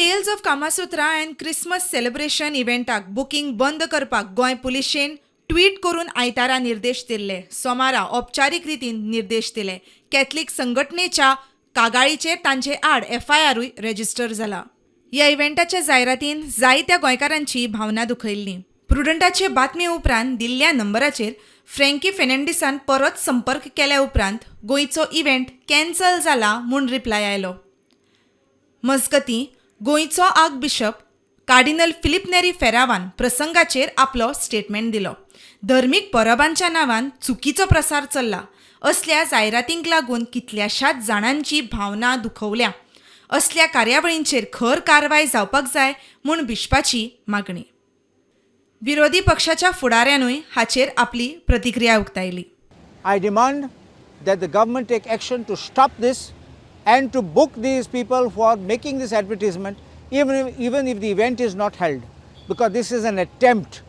Tales of Kamasutra and Christmas celebration इव्हेंटाक booking बंद करपाक Goa पुलिशेन tweet करून आयतारा निर्देश दिल्ले. सोमारा औपचारीक रितीन निर्देश दिले. कॅथलीक संघटनेच्या कागाळीचेर तांचे आड एफआयआरूय रजिस्टर जाला. ह्या इव्हेंटाच्या जायरातीन जायत्या गोंयकारांची भावना दुखयल्ली. प्रुडंटाचे बातमी उपरांत दिल्ल्या नंबराचेर फ्रँकी फेर्नांडीसान परत संपर्क केल्या उपरांत गोंयचो इव्हेंट कॅन्सल जाला म्हूण रिप्लाय आयलो. मजगतीं, गोंयचो आर्कबिशप कार्डिनल फिलीप नेरी फेरावान प्रसंगाचेर आपलो स्टेटमेंट दिलो. धर्मीक परबांच्या नांवान चुकीचो प्रसार चल्ला. असल्या जायरातींक लागून कितल्याशाच जाणांची भावना दुखवल्या. असल्या कार्यावळींचेर खर कारवाय जावपाक जाय म्हूण बिशपाची मागणी. विरोधी पक्षाच्या फुडाऱ्यानूय हाचेर आपली प्रतिक्रिया उक्तायली. I demand that the government take action to stop this and to book these people for making this advertisement, even if the event is not held, because this is an attempt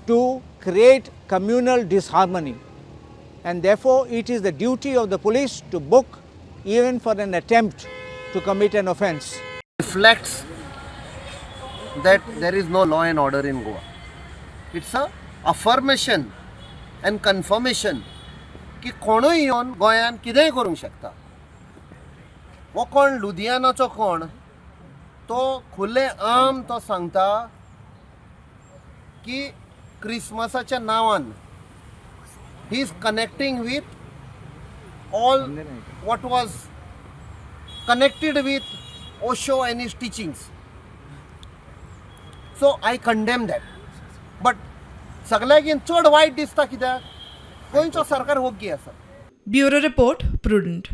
to create communal disharmony. And therefore, it is the duty of the police to book even for an attempt to commit an offence. Reflects that there is no law and order in Goa. It's a affirmation and confirmation की कोणूय येवन गोंयांत कितेंय करूंक शकता. हो कोण लुधियानाचो कोण तो खुले आम तो सांगता की क्रिसमसाच्या नांवान he is connecting with all what was connected with Osho and his teachings. So I condemn that. But सगळ्याकीन चड वायट दिसता कित्याक गोंयचो सरकार वोग्गी आसा. Bureau report, prudent.